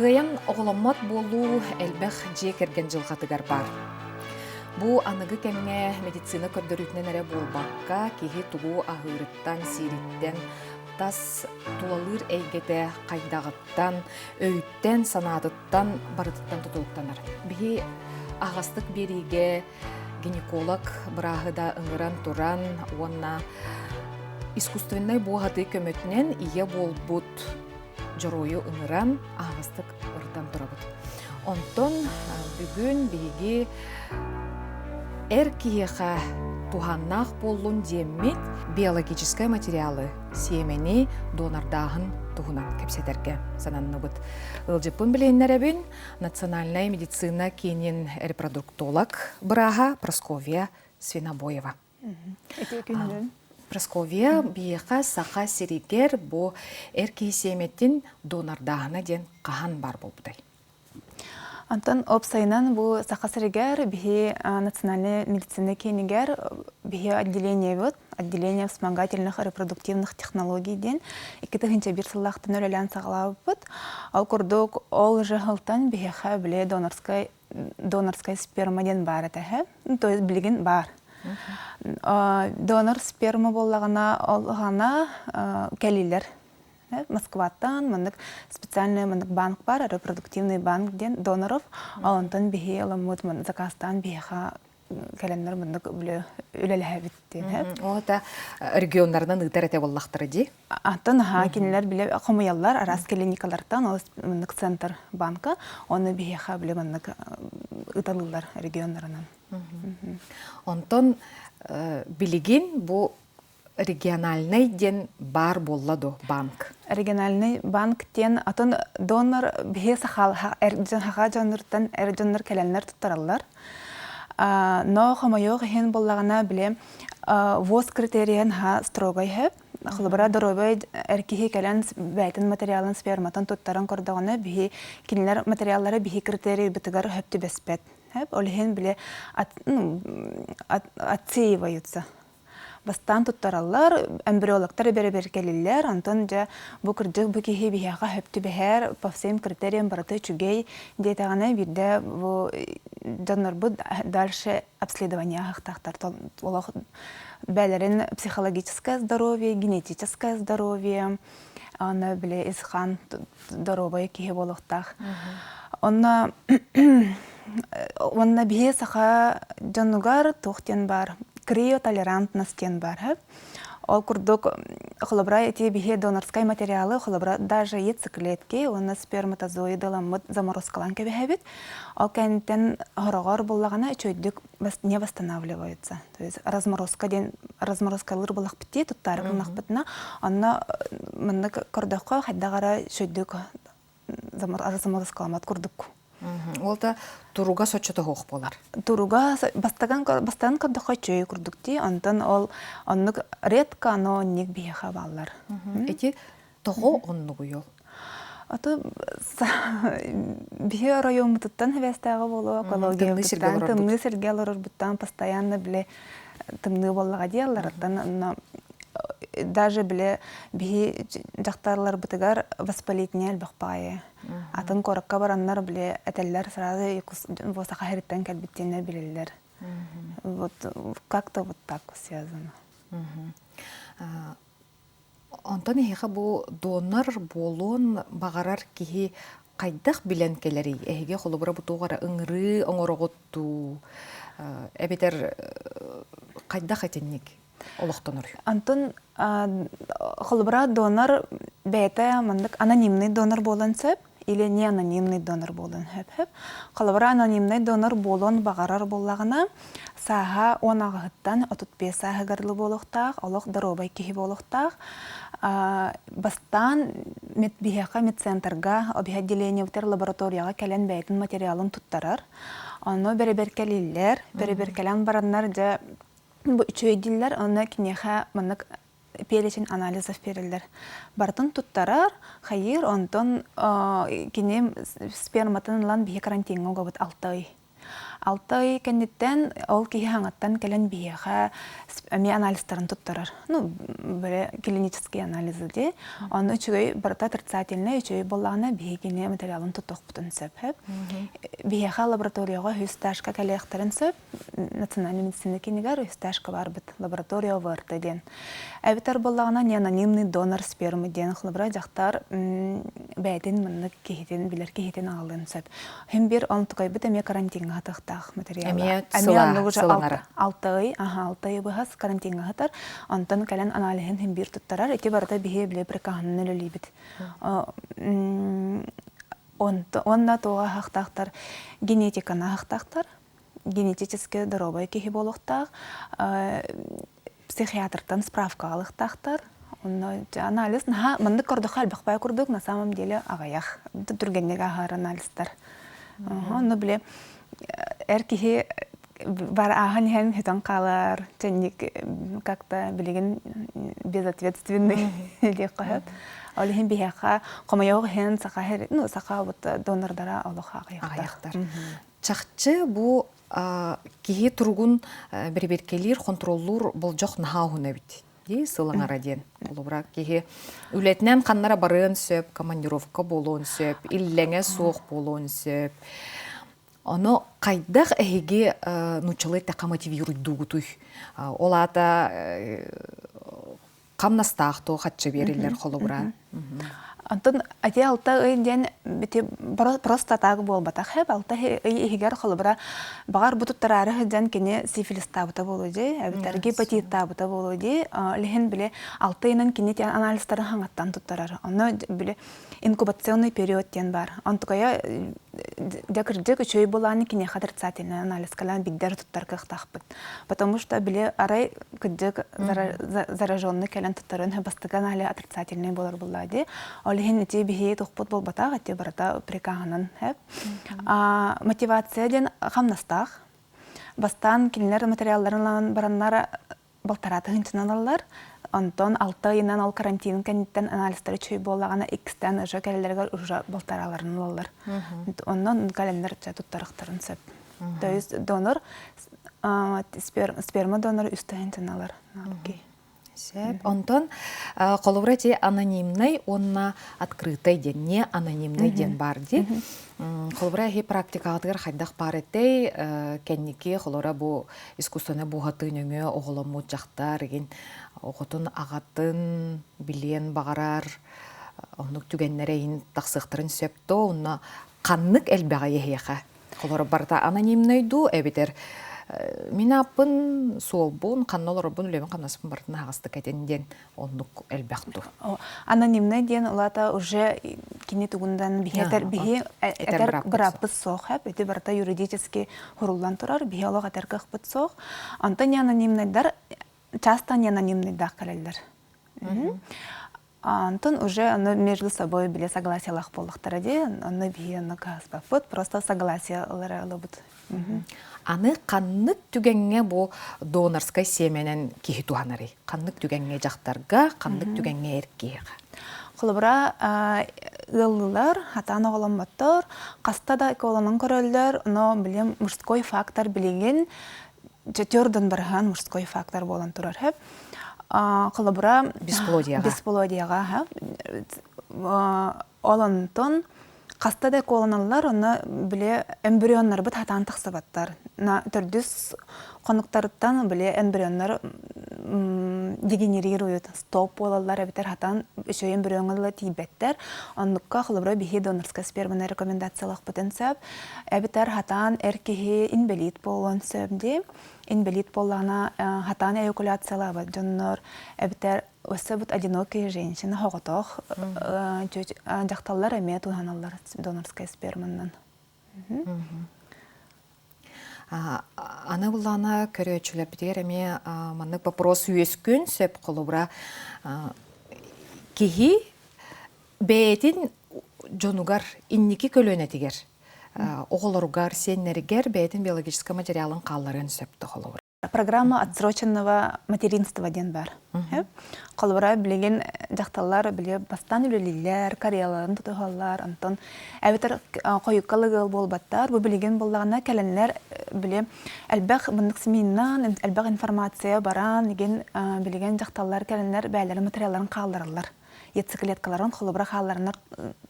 Кыайан оҕоломмот буолуу элбэх дьиэ кэргэн дьылҕатыгар баар. Бу аныгы кэмҥэ медицина көрдөрүүтүнэн эрэ буолбакка, киһи тугу аһыырыттан, сиириттэн, тас тулалыыр эйгэтэ хайдаҕыттан, өйүттэн, санаатыттан барытыттан тутулуктанар. Биһи аһаҕастык биэриигэ гинеколог бырааһы да ыҥыран туран уонна искусственнай буоһатыы көмөтүнэн ийэ буолбут дьоруойу ыҥыран аһаҕастык ырытан турабыт. Онтон бүгүн биһиги эр киһиэхэ туһааннаах буоллун диэммит биологическай материалы, сиэмэни донордааһын туһунан кэпсэтэргэ сананныбыт. Ыалдьыппын билиһиннэрэбин Национальнай медицина киинин репродуктолог бырааһа Прасковья Свинобоева. Ити күнүн. Прасковья биһиэхэ Саха сиригэр бу эр киһи сиэмэтин донордааһына диэн хаһан баар буолбутай? Онтон уопсайынан бу Саха сиригэр биһи национальнай медицина киинигэр биһи отделениебыт отделение вспомогательных репродуктивных технологий диэн 2001 сыллаахтан үлэлээн саҕалаабыппыт. Ол курдук ол же сылтан биһиэхэ били донорскай донорскай сперма диэн баар этэ. То есть билигин баар. Донор сперма буоллаҕына ол аҕана кэлиилэр Москваттан маннык специальный маннык банк бар, репродуктивный банк диэн доноров. Ол онтон биһи ыламмыт заказтаан биһиэхэ кэлэннэр маннык үлэлэһэбит диэн. Ол это регионнарынан ыытар этэ буоллахтара дии. Аттан аһаа кинилэр биле хомуйаллар араас клиникалартан ол маннык центр банка оны биһиэхэ биле маннык ыталыылар регионнарынан. Онтон билигин бу региональный диэн баар буолла до банк? Региональный банк диэн атын донор биһи сахал хаха дьоннортан эр дьоннор кэлэннэр туттараллар. Но хомойуох иһин буоллаҕына биле ВОЗ критерийын ха строгай хөп. Холобура доруобай эр киһи кэлэн бэйэтин материалын сперматын туттаран көрдөҕүнэ биһи кинилэр материаллара биһи критерийбытыгар хөп түбэспэт. Ол иһин биле отсеиваются. Бастаан туттараллар, эмбриологтар бэрэбиэркэлииллэр, онтон дьэ бу кырдьык бу киһи биһиэхэ сөп түбэһэр, по всем критериям барыта үчүгэй диэтэҕинэ биирдэ бу дьоннорбут дальше обследование ааһыахтаахтар олох бэйэлэрин психологическое здоровье, генетическое здоровье, аны били исхан доруобай киһи буолуохтаах. Онно уонна биһи саха дьонугар туох диэн баар криотолерантность диэн баар. Ол курдук холобура ити биһи донорскай материалы холобура даже яйцеклетки уонна сперматозоиды заморозкалаан кэбиһэбит. Ол кэнниттэн хороҕор буллаҕына үчүгэйдик не восстанавливаются. То есть разморозка диэн разморозкалыыр буоллахпыт дии туттаары гыннахпытына онно маннык көрдөххө хайдах эрэ үчүгэйдик разморозкаламат курдук. Ол да туруга соччото суох буолар. Туруга бастакан бастаан көрдөххө үчүгэй курдук дии онтон ол оннук редко но оннук биһиэхэ бааллар. Ити тоҕо оннугуй ол? Ото биһи оройуоммутуттан хибээстээҕи буолуо, экологиябытыттан, тымныы сиргэ олорорбуттан постоянно биле тымныы буоллаҕа дии алларыттан онно даже биле биһи дьахталларбытыгар воспалительный элбэх баҕайы. Атын куоракка бараннар биле этэллэр сразу бу саха сириттэн кэлбит диэннэр билэллэр. Вот как-то вот так связано. Онтон эһиэхэ бу донор буолуон баҕарар киһи хайдах билэн кэлэрий? Эһиги холобура бу туох эрэ ыҥырыы оҥороҕут дуу, эбэтэр хайдах итинник олохтонор? Антон холобура донор бэйэтэ маннык анонимный донор буолан сөп или не анонимный донор буолан сөп. Холобура анонимный донор буолуон баҕарар буоллаҕына сааһа 18-ттан 35 сааһыгар буолуохтаах, олох доруобай киһи буолуохтаах. Бастаан биһиэхэ медцентрга, отделениебытыгар лабораторияҕа кэлэн бэйэтин материалын туттарар. Онно бэрэбиэркэлииллэр, бэрэбиэркэлээн бараннар дьэ бу үчүгэй дииллэр, онно киниэхэ маннык перечень анализов биэрэллэр. Барытын туттарар, хайыыр, онтон кини сперматын ылан биһи карантиҥҥа угабыт 6 ый. 6 ый кэнниттэн ол киһи хаҥаттан кэлэн биһиэхэ эмиэ анализтарын туттарар. Ну, бары клинические анализы дии. Онно үчүгэй барыта отрицательнай үчүгэй буоллаҕына биһигини материалын туттуохпутун сөп. Биһиэхэ лабораторияҕа үс этажка кэлиэхтэрин сөп. Национальный медицина кинигэр үс этажка барбыт лаборатория ОВРТ диэн. Эбэтэр буоллаҕына неанонимный донор спермы диэн холобура дьахтар бэйэтин маннык киһитин билэр киһитин аҕалыан сөп. Хим бир онтукайбыт эмиэ карантиҥҥа хатыахтаах материала. Эмиэ сылаҥара. 6 ый, 6 ый быһас карантиҥҥа хатар. Онтон кэлэн аналиһын хим бир туттарар. Ити барыта биһи били прикаһынан үлэлиибит. Онно туоҕа аһахтаахтар генетиканы аһахтаахтар. Генетически здоровай киһи буолуохтаах. Психиатртан справка алыхтаахтар. Онно анализ наһаа маннык көрдөххө элбэх курдук, на самом деле аҕыйах. Түргэнник ааһар анализтар. Онно били эр киһи бар ааһан иһэн хүтэн хаалар, чэнник как-то билигин безответственный диэххэ сөп. Ол иһин биһиэхэ хомойуох иһин саха ну саха вот донордара олох аҕыйахтар. Чахчы бу киһи туругун бэрэбиэркэлиир, хонтуруоллуур болдьох наһаа уһун эбит дии сыл аҥара диэн. Холобура киһи үлэтинэн ханнара барыан сөп, командировка буолуон сөп, иллэҥэ суох буолуон сөп. Ону хайдах эһиги нууччалыы эттэххэ мотивируйдуугутуй? Ол аата хамнастаах туох хаччы биэриллэр холобура. Онтон ати 6 ый диэн бити просто так буолбатах хэп 6 ый иһигэр холобура баҕар бу туттараары сылдьан кини сифилистаабыта буолуо дии эбэтэр гепатиттаабыта буолуо дии лиһин били 6 ыйынан кини анализтарын хаҥаттан туттарар онно били инкубационный период диэн баар. Онтукайа дьэ кырдьык үчүгэй буолааны киниэхэ отрицательный анализкалаан биддэр туттар кыахтаахпыт. Потому что били арай кырдьык зараженный кэлэн туттарын бастакы анализ отрицательный буолар буоллаа дии. Ол иһин ити биһи тухпут буолбатах, ити барыта прикаһынан хэп. Мотивация диэн хамнастаах. Бастаан кинилэр материалларын ылан бараннар балтараа тыһыынчанан ыллар. Онтон 6 ыйынан ол карантин кэнниттэн анализтара үчүгэй буоллаҕына иккистээн уже кэлэллэригэр уже балтарааларын ылаллар. Онон кэлэннэр туттарыахтарын сөп. То есть донор сперма донор үс тыһыынчан алар. Сөп. Онтон холобура ти анонимнай уонна открытай диэн, не анонимнай диэн бар ди. Холобура эһи практикаҕытыгар хайдах баар этэй кэнники холобура бу искусственнай буоһатыы нөҥүө оҕоломмут дьахтар игин оҕотун аҕатын билиэн баҕарар оннук түгэннэрэ иһин тахсыахтарын сөп то онно ханнык элбэҕи эһиэхэ холоро барыта анонимнай дуу эбэтэр мин ааппын суолбун ханна олорорбун үлэбин хамнаспын барытын аһаҕастык этин диэн оннук элбэх дуу Анонимнай диэн улаата уже кини тугундан биһи этэр биһи этэр бырааппыт суох хэп ити барыта юридически хуруллан турар биһи олох этэр кыахпыт суох онтон не анонимнайдар часто не анонимныйдаах кэлэллэр Антон уже ону между собой биле согласиялаах буоллахтара дии онно биһи онно кааспаппыт просто согласие ылара ылабыт. Аны ханнык түгэҥҥэ бу донорскай сиэмэнэн киһи туһанарый? Ханнык түгэҥҥэ дьахтарга, ханнык түгэҥҥэ эр киһиэхэ? Холобура, ыаллыылар, хатаан оҕоломмоттор, хаста да эколонон көрөллөр, но билим мужской фактор билигин төрдөн барыһан мужской фактор буолан турар хөп. Холобура, бесплодияҕа. Бесплодияҕа, ол онтон Хаста да куоланаллар, онно били эмбрионнарбыт хатаан тахсыбаттар. Төрдүс хонуктарыттан били эмбрионнар дегенерируют, стоп буолаллар эбэтэр хатаан үчүгэй эмбрионҥа ыла тиийбэттэр. Оннукка холобура биһи донорскай сперманы рекомендациялаахпытын сөп. Эбэтэр хатаан эр киһи инбэлиит буолуон сөп дии. Инбэлиит буоллаҕына хатаан эякуляциялаабат дьоннор эбэтэр Өссө бут одинокие женщины соҕотох дьахталлар эмиэ туһаналлар донорскай сперманнан. Аны буллаана көрөөччүлэрбитигэр эмиэ маннык вопрос үөскүн сөп холобура киһи бэйэтин дьонугар инники көлүөнэтигэр оҕолоругар сиэннэригэр бэйэтин биологическай материалын хаалларыан сөп да холобура. Программа отсроченного материнства диэн бар. Холобура, билигин дьахталлар били бастаан үлэлииллэр, карьераларын тутуһаллар, онтон эбэтэр хойукка ыал буолбаттар. Бу билигин буоллаҕына кэлэннэр били элбэх мыннык СМИннан элбэх информация баран, игин билигин дьахталлар кэлэннэр бэйэлэрин материалларын хааллараллар. Яйцеклеткаларын холобура хаалларынар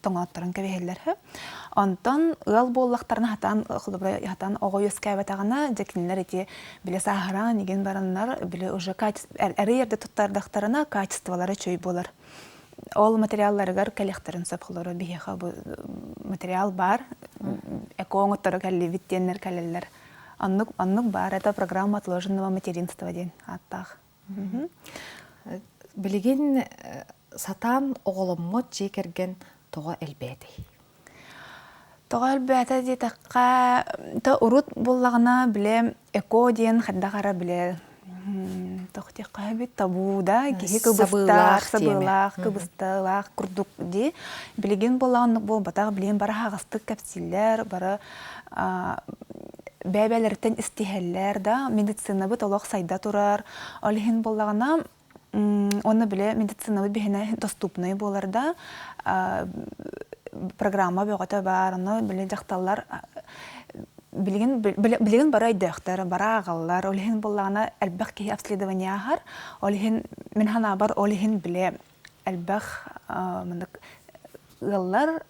тоҥоотторун кэбиһэллэр. Онтон ыал буоллахтарына хатаан холобура хатаан оҕо үөскээбэтэҕинэ дьэ кинилэр ити били сааһыраан игин бараннар били уже эрэ эрдэ туттардахтарына качестволара үчүгэй буолар. Ол материалларыгар кэлиэхтэрин сөп холобура биһиэхэ бу материал баар эко оҥотторо кэллибит диэннэр кэлэллэр. Оннук оннук баар это программа отложенного материнства диэн ааттаах. Билигин сатаан оҕоломмот дьиэ кэргэн тоҕо элбээтэй? Тоҕо элбээтэ диэтэххэ, то урут буоллаҕына бile эко диэн хайдах эрэ бile тоох диэххэ эбит табу да киһи кыбыстаах, сабыылаах, кыбысталаах курдук дии. Билигин буоллаҕына оннук буолбатах, билигин бары аһаҕастык кэпсииллэр, бары бэйэ-бэйэлэриттэн истиһэллэр да, медицинабыт олох сайда турар. Ол иһин буоллаҕына, уонна бile медицинабыт биһиэнэ доступный буолар да, программа бөҕөтө баар, ону били дьахталлар билигин билигин бары өйдөөхтөр, бары ааҕаллар. Ол иһин буоллаҕына элбэх киһи обследование ааһар. Ол иһин мин санаабар ол иһин бile элбэх маннык ыаллар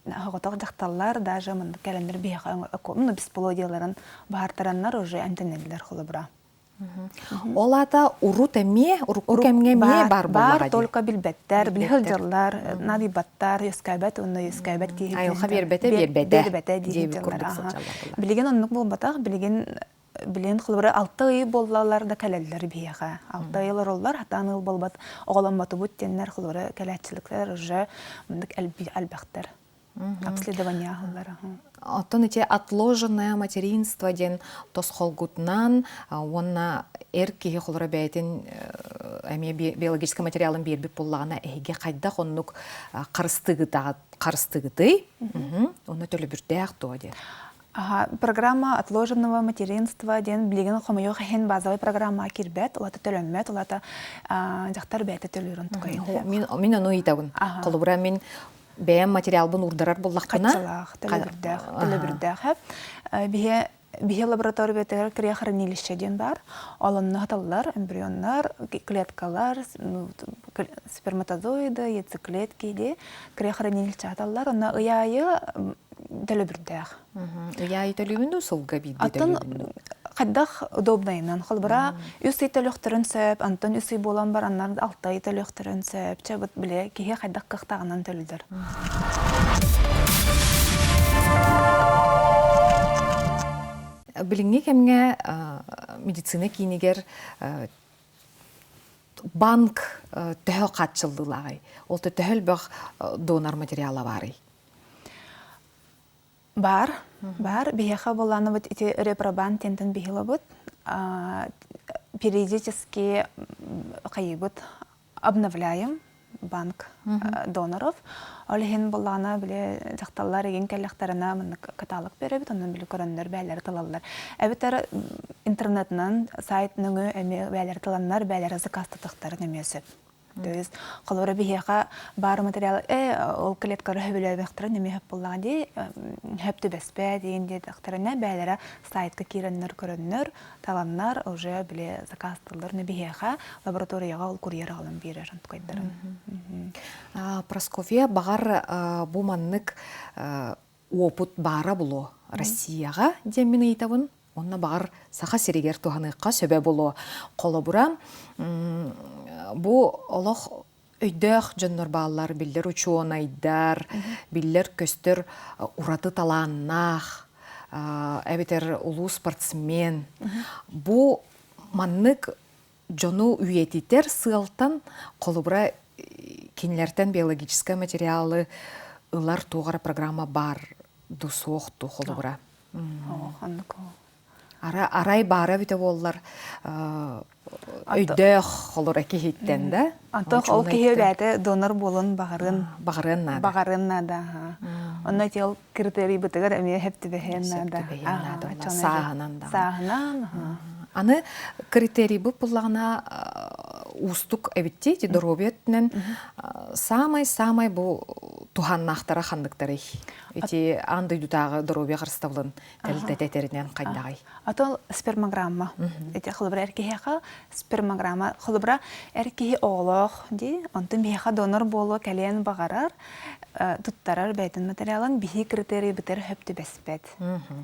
Соҕотох дьахталлар даже маннык кэлэннэр биһиэхэ ну, бесплодиеларын баһартараннар уже эмтэнэллэр холобура. Ол аата урут эмиэ, урукку кэмҥэ эмиэ баар баар только билбэттэр, били сылдьаллар, надыйбаттар, үөскээбэт уонна үөскээбэт дии Айылҕа биэрбэтэ биэрбэтэ биэрбэтэ дии курдук сылдьаллар. Билигин оннук буолбатах, билигин билин холобура алта ый буоллалар да кэлэллэр биһиэхэ. Алта ый олороллор, хатаан ыл буолбат оҕоломмотубут диэннэр холобура кэлээччиликтэр уже мындык элбэхтэр. Обследование аһыллар. Оттон ити отложенное материнство диэн тосхолгутунан уонна эр киһи холоро бэйэтин эмиэ биологическай материалын биэрбит буоллаҕына эһиги хайдах оннук харыстыгытый? Онно төлөбүрдээх дуо диэн. Программа отложенного материнства диэн билигин хомойуох иһин базовай программаҕа киирбэт, улата төлөммөт, улата дьахтар бэйэтэ төлүүр онтукайын. Мин, мин ону ыйытабын. Холобура, мин бэйэм материалбын уурдарар буллахпына Хаччалаах, төлөбүрдээх, төлөбүрдээх. Биһи биһи лабораториябытыгар криохранилище диэн баар. Ол онно хаталлар эмбрионнар, клеткалар, сперматозоиды, яйцеклетки дии криохранилище хаталлар. Онно ый аайы төлөбүрдээх. Ый төлүүбүн дуу, сылга биирдэ Аттан хайдах удобнайынан. Холобура, үс ый төлүөхтөрүн сөп, антон үс ый буолан бараннар алта ый төлүөхтөрүн сөп. Чэ, вот биле киһи хайдах кыахтааҕынан төлүлэр. Билиҥҥи кэмҥэ медицина киинигэр банк төһө хааччыллыылааҕый? Ол төһө элбэх донор материала баарый? Баар, баар. Биһиэхэ буоллааныбыт ити репробан тентэн биһилабыт. Периодически хайыбыт обновляем банк доноров. Ол иһин буоллаҕына били дьахталлар игин кэллэхтэринэ маннык каталог беребит, онон били көрөннөр бээлэри талаллар. Эбэтэр интернетынан сайт нөҥүө эмиэ бээлэри таланнар, бээлэри заказтатыхтарын эмиэ сөп. То есть холобура биһиэхэ баар материал э ол клеткалары хөбүлөөбөхтөрө нэмиэ хөп буоллаҕа дии хөп түбэспэ диэн диэтэхтэринэ бээлэрэ сайтка киирэннэр көрөннөр таланнар уже били заказтыллар не биһиэхэ лабораторияҕа ол курьер аҕалан биэрэр онтукайдарын Прасковья баҕар бу маннык уопут баара булуо Россияҕа диэммин ыйытабын Онно баҕар Саха сиригэр туһаныахха сөбө буолуо. Холобура, бу олох өйдөөх дьоннор бааллар, биллэр учуонайдар, биллэр-көстөр ураты талааннаах, эбэтэр улуу спортсмен. Бу маннык дьону үйэтитэр сыалтан, холобура, кинилэртэн биологическай материалы ылар туох эрэ программа баар ду суох дуу холобура. Оннук. Арай баара эбитэ буоллар өйдөөх холоро киһиттэн да. Антох ол киһи бэйэтэ донор буолан баҕарын баҕарыан наада. Баҕарыан наада. Онно ити ол критерийбытыгар эмиэ хэп түбэһиэн наада. Сааһынан да. Сааһынан. Аны критерийбыт буллаҕына уустук эбитти ити доруобуйа өттүнэн саамай-саамай бу туһааннаахтара ханныктарый? Ити аан дойдутааҕы доруобуйа харыстабылын тэрилтэтэ этэринэн хайдаҕый? Атын спермограмма. Ити холобура эр киһиэхэ спермограмма. Холобура эр киһи оҕолоох дии, онтон биһиэхэ донор буолуо кэлиэн баҕарар, туттарар бэйэтин материалын биһи критерийбитигэр сөп түбэспэт.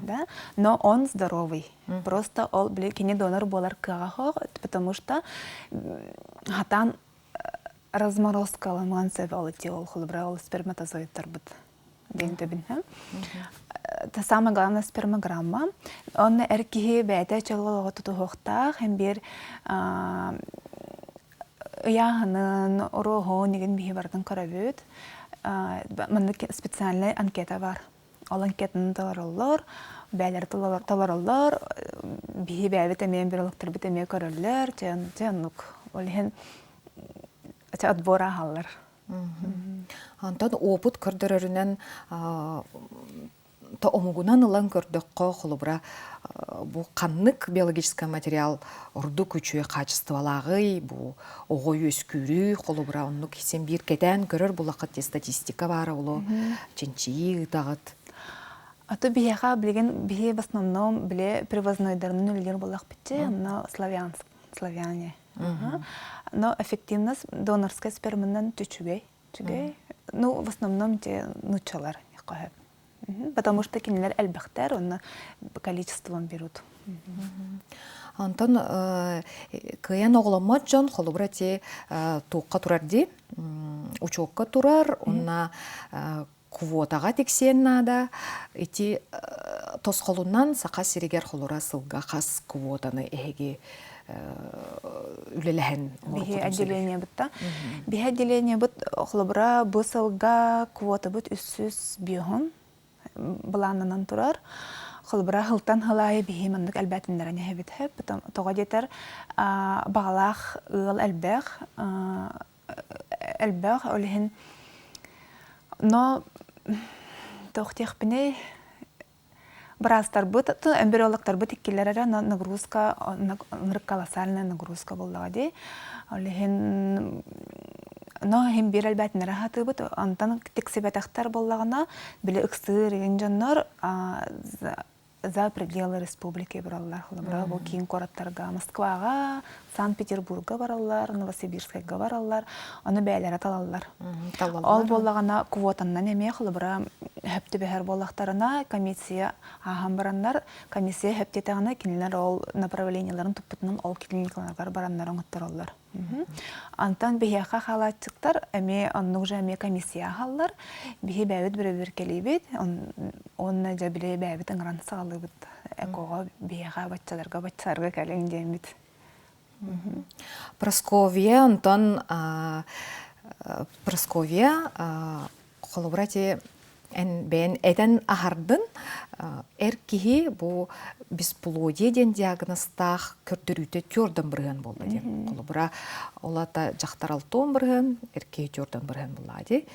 Да? Но он здоровый. Просто ол били кини донор буолар кыаҕа суох, потому что хатаан разморозкаламыан сөп ол ити ол холобура ол сперматозоидтарбыт диэн төбүн. Это самое главное спермограмма. Онно эр киһи бэйэтэ чөл олоҕу тутуһуохтаах, һэн биир ыйааһынын, уруоһун игин биһи барытын көрөбүт. Маннык специальный анкета бар. Ол анкетаны толороллор, бээлэри толороллор, биһи бэйэбит эмиэ эмбриологтарбыт эмиэ көрөллөр, дьэ оннук. Ол иһин отбор ааһаллар. Онтон опыт көрдөрөрүнэн то омугунан ылан көрдөххө, холобура, бу ханнык биологическай материал ордук үчүгэй хаачыстыбалааҕый, бу оҕо үөскүүрүй, холобура, оннук син биир кэтээн көрөр булаххыт статистика баара оло чинчийии ыытаҕыт. А то биһиэхэ билигин биһи в основном били привознойдарынан үлэлиир буоллахпыт но славянск славяне. Но эффективность донорскай сперманан үчүгэй. Үчүгэй. Ну, в основном те нуччалар көһөп. Потому что кинилэр элбэхтэр, онно количеством берут. Онтон кыайан оҕоломмот дьон холобура ти туохха турар дии учуокка турар уонна квотаҕа тиксиэн наада ити тосхолунан Саха сиригэр холура сылга хас квотаны эһиги үлэлэһэн Биһи отделениебыт да. Биһи отделениебыт холобура бу сылга квотабыт 305 былааннанан турар. Холобура сылтан сыл аайы биһи маннык элбээтиннэрэн иһэбит. Тоҕо диэтэр баҕалаах ыал элбэх элбэх ол иһин но туох диэхпиний Быраастарбыт, эмбриологтарбыт иккилэр эрэ нагрузка, колоссальная нагрузка буоллаҕа дии. Ол иһин но иһин биир элбээтиннэри аһатыыбыт. Онтон тиксибэтэхтэр буоллаҕына, били ыксыыр игин дьоннор за пределы республики бараллар. Холобура, бу киин куораттарга Москваҕа, Санкт-Петербурга бараллар, Новосибирскайга бараллар. Ону бэйэлэрэ талаллар. Ол буоллаҕына квотаннан эмиэ холобура сөп түбэһэр буоллахтарына комиссия ааһан бараннар комиссия сөп диэтэҕинэ кинилэр ол направлениеларын туппутунан ол клиникаларыгар бараннар оҥоттороллор. Антон биһиэхэ хаалааччыктар эмиэ оннук же эмиэ комиссия аһаллар. Биһи бэйэбит бэрэбиэркэлиибит, уонна дьэ били бэйэбит ыҥыран саҕалыыбыт. Экоҕа биһиэхэ баччаларга баччаларга кэлиҥ диэммит. Прасковья, онтон Прасковья холобура ити эн бэйэн этэн аһардын эр киһи бу бесплодие диэн диагнозтаах көрдөрүүтэ түөрдөн бырыһыан буолла диэн. Холобура ол ата дьахтар алтуон бырыһыан, эр киһи түөрдөн бырыһыан буолла дии.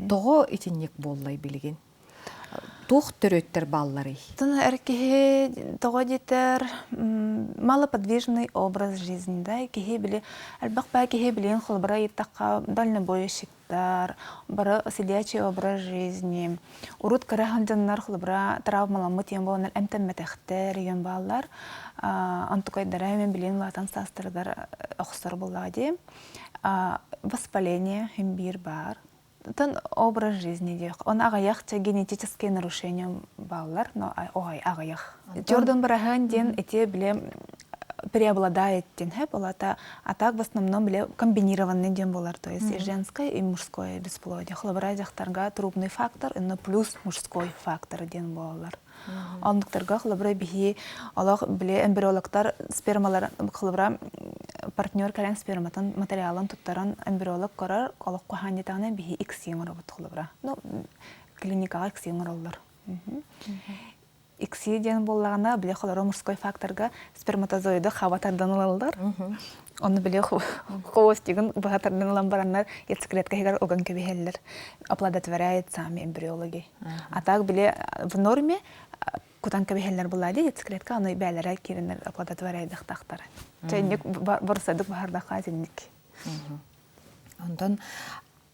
Тоҕо итинник буоллай билигин? Туох төрүөттэр баалларый? Эр киһи тоҕо диэтэр малоподвижный образ жизни да киһи били элбэх баа киһи билигин холобура ыйыттахха дальнобойщиктар бары сидячий образ жизни урут кыра сылдьаннар холобура травмаламмыт диэн буоланнар эмтэммэтэхтэр деген бааллар онтукайдара мен билигин улаатан саастарыгар охсор буоллаҕа дии воспаление син биир баар Тон образ жизни диэх. Он аҕыйах чэ генетические нарушения бааллар, но ой аҕыйах. Тёрдон бараһын диэн ити биле преобладает диэн хэп, ол ата а так в основном биле комбинированный диэн болар, то есть и женское, и мужское бесплодие. Холобура дьахтарга трубный фактор, но плюс мужской фактор диэн буолалар. Оннуктарга холобура биһи олох били эмбриологтар спермалар холобура партнер кэлэн сперматын материалын туттаран эмбриолог көрөр олох куһаан диэтэҕинэ биһи икси оҥоробут холобура. Ну клиникаҕа икси оҥороллор. Икси диэн буоллаҕына били холоро мужской факторга сперматозоиды хаба тардан ылаллар. Ону били хвостигын быһа тардан ылан бараннар яйцеклетка иһигэр уган кэбиһэллэр. Оплодотворяет сами эмбриологи. А так били в норме. Кутан кэбиһэллэр булаа дии яйцеклетка аны бээлэрэ киирэннэр оплодотворяйдахтахтар. Чэйник борсадык баһардахха итинник. Онтон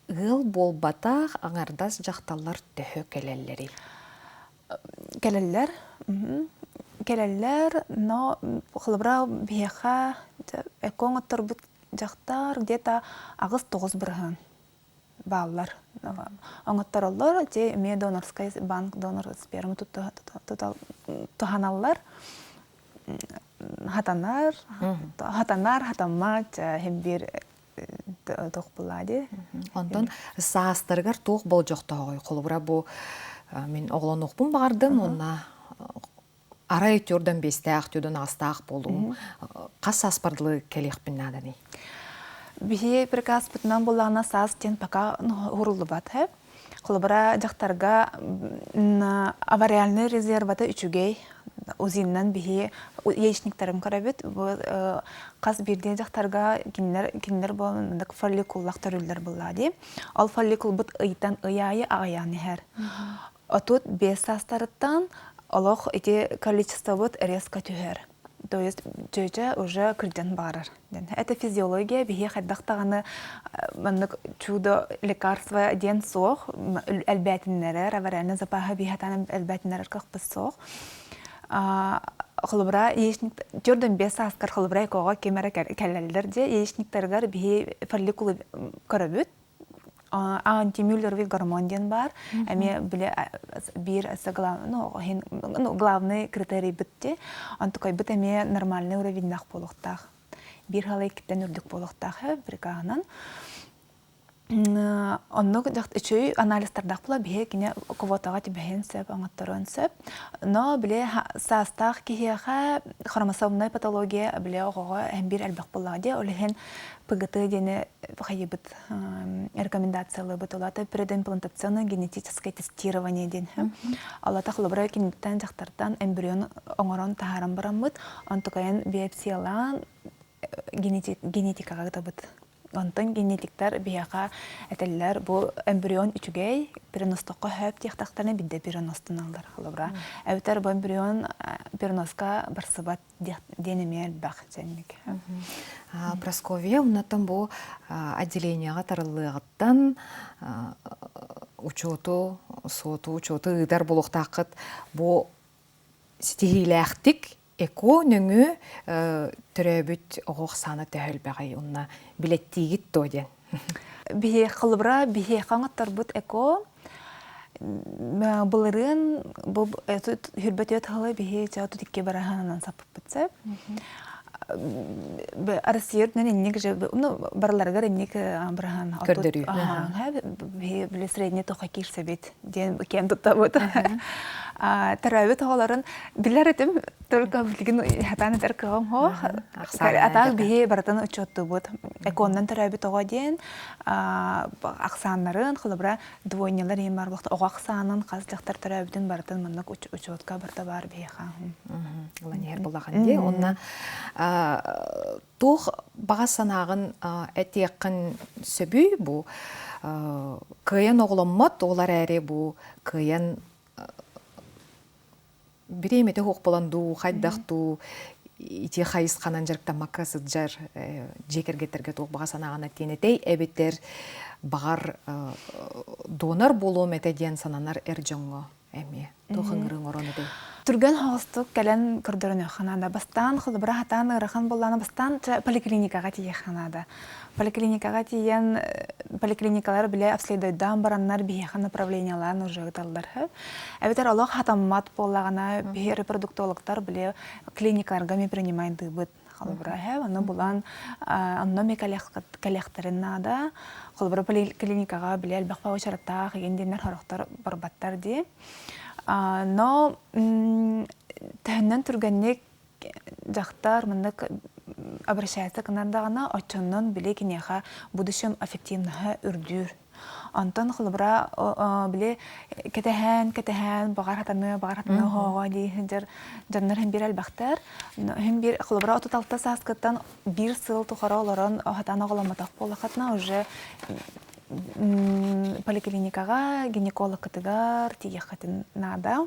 ыал буолбатах аҥардас дьахталлар төһө кэлэллэрий? Кэлэллэр. Кэлэллэр, но холобура биһиэхэ эко оҥотторбут дьахтар где-то 8-9% бааллар. Оҥоттороллор, ити эмиэ донорскай банк донор спермы туһаналлар. Хатанар, хатанар, хатаммат, хем биир туох булаа дии. Онтон саастарыгар туох болдьохтооҕуй? Холобура бу мин оҕолонуохпун баҕардым уонна арай төрдөн биэстээх, төрдөн аҕыстаах буолуум. Хас сааспар дылы кэлиэхпин нааданый? Биһи приказпытынан буллаҕына саас диэн пока уһуруллубат. Холобура, дьахтарга авариальный резервата үчүгэй. УЗИннан биһи яичниктарын көрөбүт. Бу хас биирдии дьахтарга кинилэр кинилэр бу фолликуллах төрүүллэр буллаа дии. Ол фолликулбут ыйтан ый аайы аҕыйаан иһэр. 35 саастарыттан олох ити количествобыт резко түһэр. То есть чүөчэ уже кырдьан баарар. Это физиология, биһи хайдах даҕаны маннык чудо лекарство диэн суох, элбээтиннэрэр, авариальный запаһы биһи хатаан элбээтиннэрэр кыахпыт суох. Холобура, яичник 45 сааскар холобура экоҕа ким эрэ кэлэллэр дьэ, яичниктарыгар биһи фолликулы көрөбүт, антимюллеровый гормон диэн баар. Эмиэ били биир ну, главный критерийбит дии. Онтукайбыт эмиэ нормальный уровеньнаах буолуохтаах. Биир хала иккиттэн үрдүк буолуохтаах прикаһынан. Оннук үчүгэй анализтардаах була биһи кини квотаҕа түбэһиэн сөп, оҥотторуон сөп. Но били саастаах киһиэхэ хромосомнай патология били оҕоҕо эн биир элбэх буоллаҕа дии. Ол иһин ПГТ диэни хайыбыт рекомендациялыыбыт. Ол аата предимплантационное генетическое тестирование диэн. Ол аата холобура киниттэн дьахтартан эмбрион оҥорон таһааран бараммыт, онтукайын биопсиялаан генетикаҕа ытабыт. Онтон генетиктар биһиэхэ этэллэр бу эмбрион үчүгэй, переностоххо сөп диэхтэхтэринэ биирдэ переностаналлар холобура. Эбэтэр бу эмбрион переноска барсыбат диэн эмиэ элбэх дьэнник. Прасковья оннуттан бу отделениеҕа тарыллыаҕыттан учуоту, суоту, учуоту ыытар буолуохтааххыт. Бу ситиһиилээхтик ЭКО нөҥүө төрөөбүт оҕо ахсаана төһө элбэҕий уонна билэттиигит дуо диэн. Биһи холобура биһиэхэ оҥотторбут ЭКО былырыын бу хүрбэтиэт сылы биһи 32 бараһанынан саппыппыт сөп. Россия үрдүнэн инник же ну барыларыгар инник быраһан көрдөрүү. Биһи били средний тоха киирсэбит диэн киэн туттабыт. Төрөөбүт оҕолорун билэр этим только билигин хатаан этэр кыаҕым суох. Атаах биһи барытын учуоттуубут. Эконнан төрөөбүт оҕо диэн ахсааннарын, холобура, двойнялар иһин бар оҕо ахсаанын хас дьахтар төрөөбүтүн барытын маннык учуотка барыта баар биһиэхэ. Ылан иһэр буоллаҕын дии. Онно туох баҕа санааҕын этиэххин сөбүй бу кыайан оҕоломмот ол эрээри бу кыайан бириэмэтэ суох буолан дуу хайдах дуу ити хайысханан дьарыктаммакка сылдьар дьиэ кэргэттэргэ туох баҕа санааҕын этиэн этэй эбэтэр баҕар донор буолуом этэ диэн сананар эр дьоҥҥо эмиэ туох ыҥырыы оҥорон этэй Түргэн соҕустук кэлэн көрдөрүнүөххэ наада. Бастаан холобура хатаан ыарахан буоллаҕына бастаан поликлиникаҕа тиийиэххэ наада. Поликлиникаҕа тиийэн поликлиникалар бile обследуйдаан бараннар биһиэхэ направлениелаан уже ыыталлар. Эбэтэр олох хатаммат буоллаҕына биһи репродуктологтар бile клиникаларга ми принимайдыыбыт. Холобура, ону булан онно ми кэлиэхтэрин наада. Холобура, поликлиникаҕа бile элбэх уочараттаах игин диэннэр сорохтор барбаттар дии. Но төһөннөн түргэнник дьахтар маннык обращается гынар даҕаны оччоннон били киниэхэ будущем эффективноһа үрдүүр. Онтон холобура били кэтэһэн кэтэһэн баҕар хатаныа баҕар хатаныа оһоҕо дии сылдьар дьоннор иһин биир элбэхтэр. Иһин биир холобура 36 сааскыттан биир сыл тухары олорон хатаан оҕоломмотох буоллаххытына уже поликлиникаҕа гинекологкытыгар тиийиэххитин наада.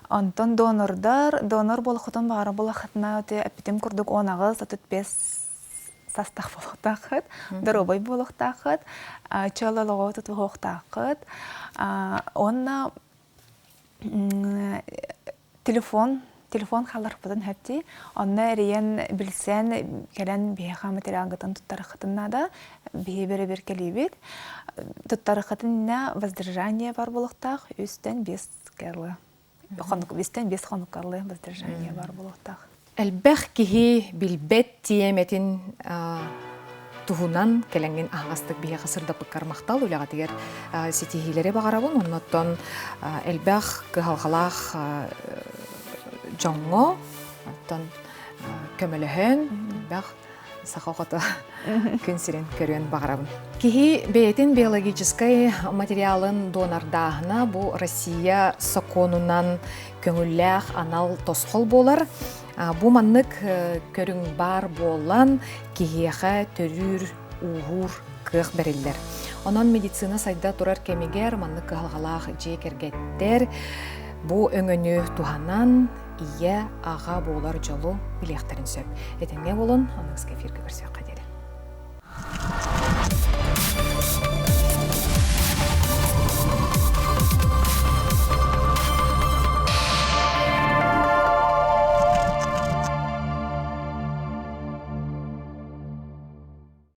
Онтон донордар, донор буолаххытын баҕара буолаххытына, эппитим курдук 18, 35 састах буолуохтааххыт, доруобай буолуохтааххыт, чөл олоҕу тутуһуохтааххыт. Уонна телефон телефон хаалларбытын сөп Онно эрийэн билсэн кэлэн биһиэхэ материалгытын туттараххытын наада. Биһи бэрэбиэркэлиибит. Туттараххытын иннэ воздержание бар буолуохтаах үстэн биэс кэлы. Үстэн биэс хонуккалыы воздержание бар буолуохтаах. Элбэх киһи билбэт тиэмэтин туһунан кэлэҥҥин аһаҕастык биһиэхэ сырдаппыккар махтал үлэҕитигэр ситиһиилэри баҕарабын. Оннуттан элбэх кыһалҕалаах дьоҥҥо оттон көмөлөһөн элбэх саха оҕото күн сирин көрүөн баҕарабын. Киһи бэйэтин биологическай материалын донордааһына бу Россия сокуонунан көҥүллээх анал тосхол буолар. Бу маннык көрүҥ баар буолан киһиэхэ төрүүр, ууһуур кыах бэриллэр. Онон медицина сайда турар кэмигэр маннык кыһалҕалаах дьиэ кэргэттэр бу өҥөнү туһанан ийэ, аҕа буолар дьолу билиэхтэрин сөп. Этэҥҥэ буолун, аныгыскы эфиргэ көрсүөххэ диэри.